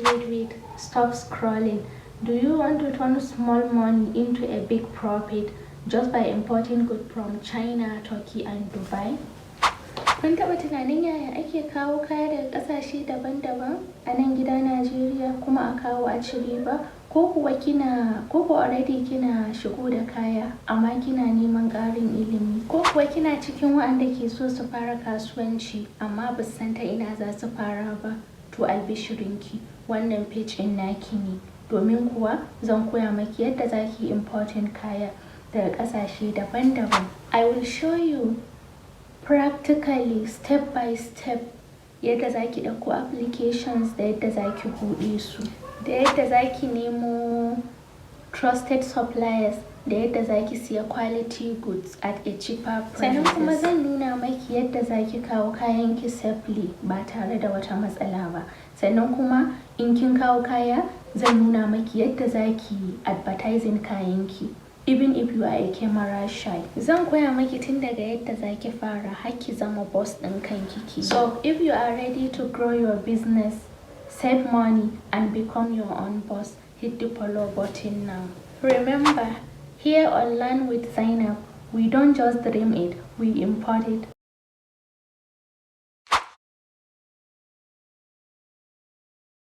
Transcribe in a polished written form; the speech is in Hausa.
Wait, wait, stop scrolling. Do you want to turn small money into a big profit just by importing goods from China, Turkey and Dubai? Kun taɓa tunanin yaya ake kawo kaya daga ƙasashe daban-daban a nan gida Najeriya kuma a kawo a ci riba? Ko kuwa kina ko kuwa already kina shigo da kaya amma kina neman ƙarin ilimi? Ko kuwa kina cikin waɗanda ke so su fara kasuwanci amma ba su san ta ina za su fara ba? To, albishirinki, wannan page ɗin naki ne. Domin kuwa zan koya maki yadda za ki yi importing kaya daga ƙasashe daban-daban. I will show you practically, step by step, yadda za ki ɗauko applications da yadda za ki buɗe su, da yadda za ki nemo trusted suppliers, da yadda za ki siya quality goods at a cheaper price. Sannan kuma zan nuna maki yadda za ki kawo kayanki safely ba tare da wata matsala ba. Sannan kuma in kin kawo kaya, zan nuna maki yadda za ki advertising kayanki, even if you are a camera shy. Zan koya maki tun daga yadda za ki fara har ki zama boss ɗin kanki. So if you are ready to grow your business, save money and become your own boss, hit the follow button now. Remember, here on Learn with Zainab, we don't just dream it, we import it.